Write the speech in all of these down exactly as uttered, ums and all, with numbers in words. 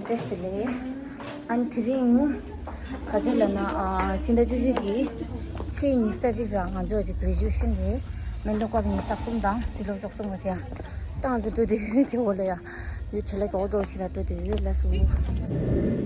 བཀྲ་ཤིས་བདེ་ལེགས། ཨ་ནི་དེ་རིང་ག་ཚོད་ལབ་ན། ཨ། ཕྱི་ཟླ་བཅུ་གཅིག་གི་ཚེས་ཉི་ཤུ་རྩ་གཅིག་ར་ང་ཚོ་ཅིག་གྷི་རེ་ཇུ་ཨེ་ཤན་རེད། སྨན་དོན་སྐབས་ཉི་ཤུ་རྩ་གསུམ་དང་དུས་རབས་བཅུ་གསུམ་ག་ཚོད་ཡ། ད་ང་ཚོ་འགྲོ་བསྡད་ཡོད་ཅེས་འོ་ལ་ཡ། ཡུལ་བྲེལ་ལ་མགྱོགས་མགྱོགས་ཕྱིན་ལ་འགྲོ་བསྡད་ཡོད་ལ་སུ།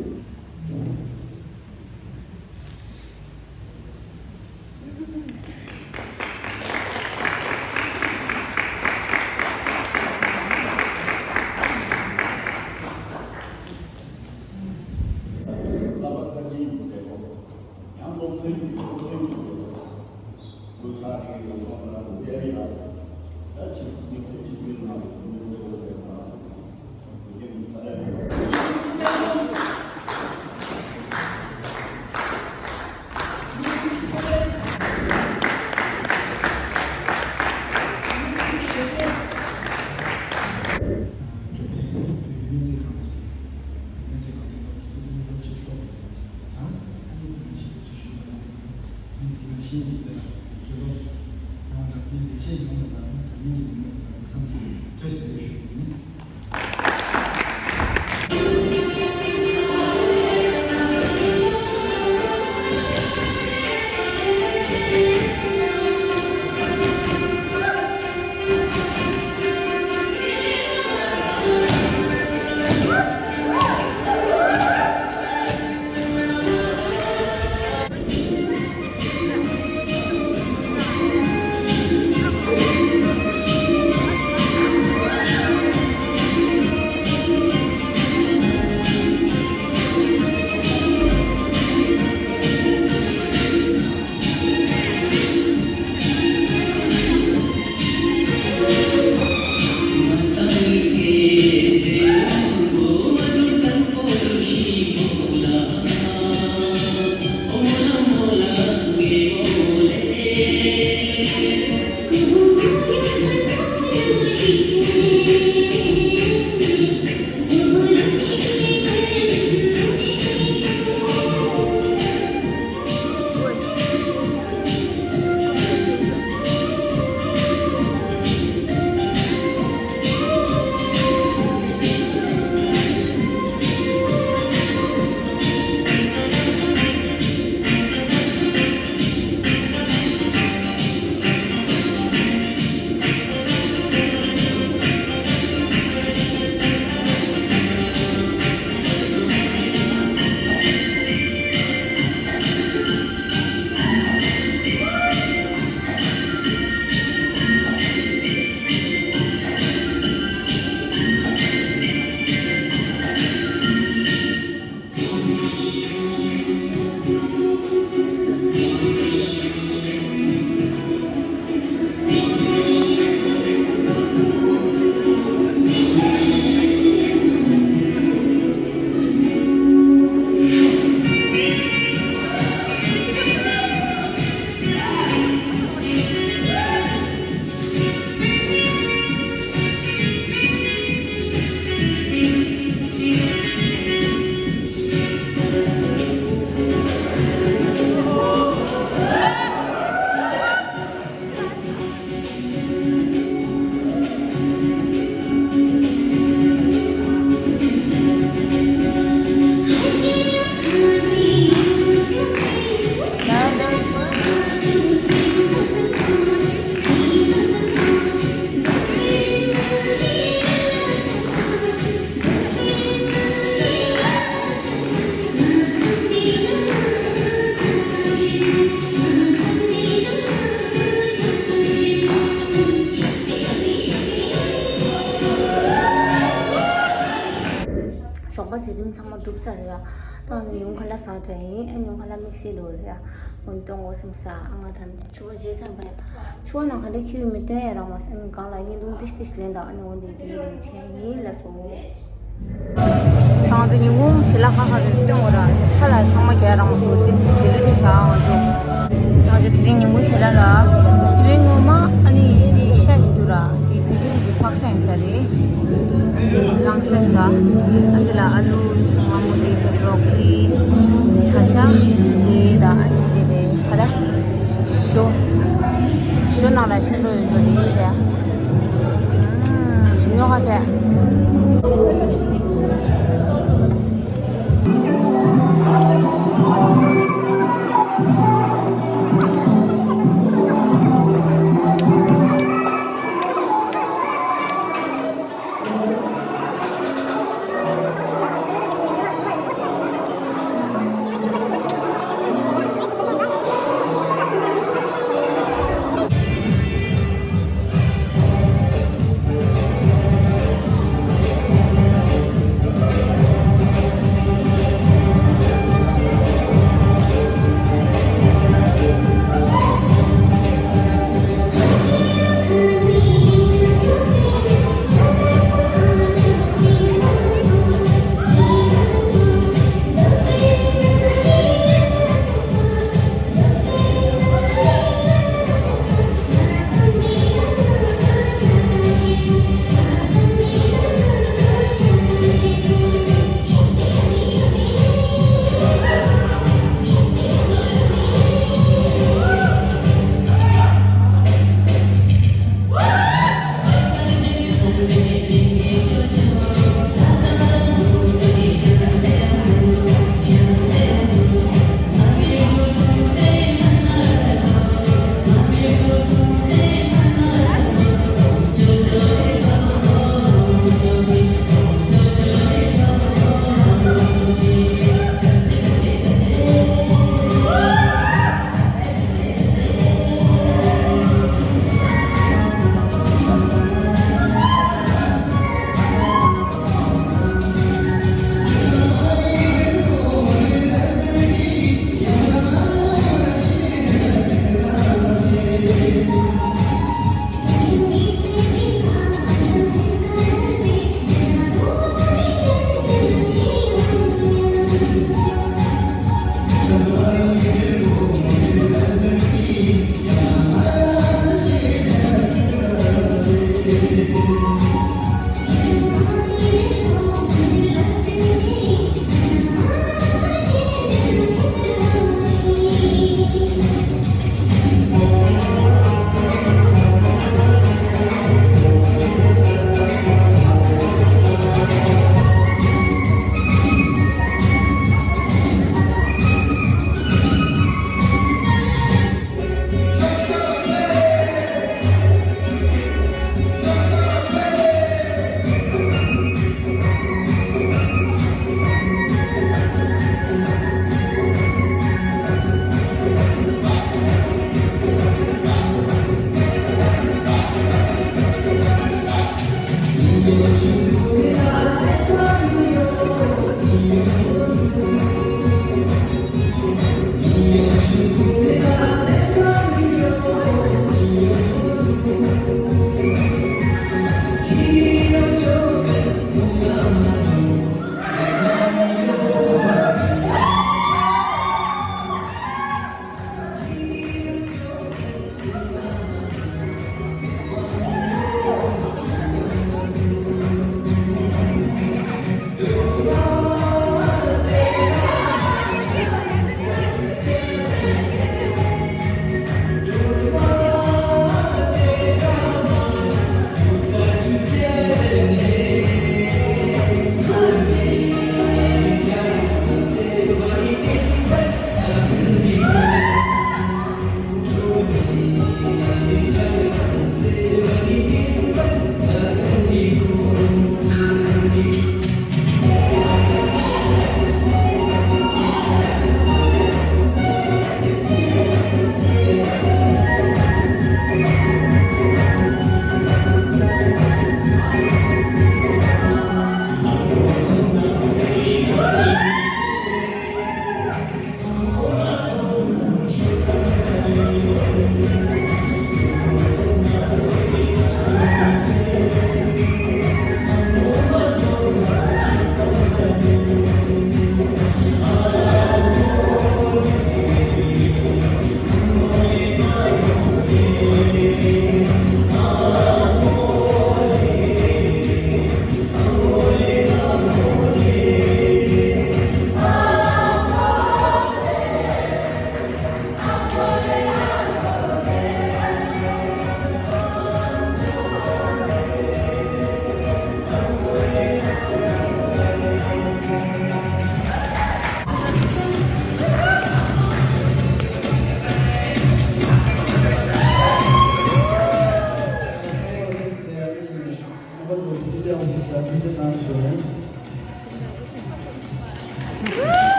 ཞོགས་པ་མཛད་རིམ་ཚང་མ་གྲུབ་ཚར་རེད་ཡ། ད་ང་ཚོ་ཉུང་ཁ་ལ་ཟ་འདྲ་ཡིན། ཨ་ཉུང་ཁ་ལ་དམིགས་བསལ་ལོ་རེད་ཡ། འོན་ཏེ་འོ་སེམས་ས་ཨ་ང་ད་ཆུ་བ་རྗེས་ཚར་བ་ཡ། ཆུ་བ་ནང་ག་འདྲ་ཁྱེར་ཡོད་མེད་སྟོན་ཡ་རང་མ་ཟ། ཨ་ནི་གང་ལ་བརྙན་ཐུང་ཏིས་ཏིས་ལེན་དང་། ཨ་ནི་འོ་འདི་དེ་གི་རིང་ཆེན་ཡིན་ལ་སོ། ང་ཚོ་ཉིན་གུང་ཞལ་ལག་ཁ་ཁ་རེ་སྟོན་འོ་ར། ཁ་ལག་ཚང་མ་རྒྱག་རང་སོ་ཏིས་བྱེད་ལུགས་དེ་བྱ་ང་ཚོ། ང་ཚོ་དེ་རིང་ཉིན་གུང་ཞལ་ལག་ལ་སི་པན་ངོ་མ་ཨ་ནི་དེ་ཤ་ཞིག་འདུག་ར། དེ་བེ་ཅི་བེ་ཅི་ཕག་ཤ་ཡིན་ས་རེད། ཨ་ནི་དེ་གླང་ཤ་ཞིག་ལ། ཨ་ནི་དེ་ལ་ཨ་ལུ་མངར་མོ་དེ་ཚོ་བྷོ་རོ་ཀོ་ལི་བྱ་ཤ་དེ་དང་། ཨ་ནི་དེ་དེ་ག་རེ། ཞོ། ཞོ་ནང་ལ་ཤིང་ཏོག་ཡོད་པ་རེད་དེ། ཨུམ། ཞིམ་ཉོ་ག་ཚད།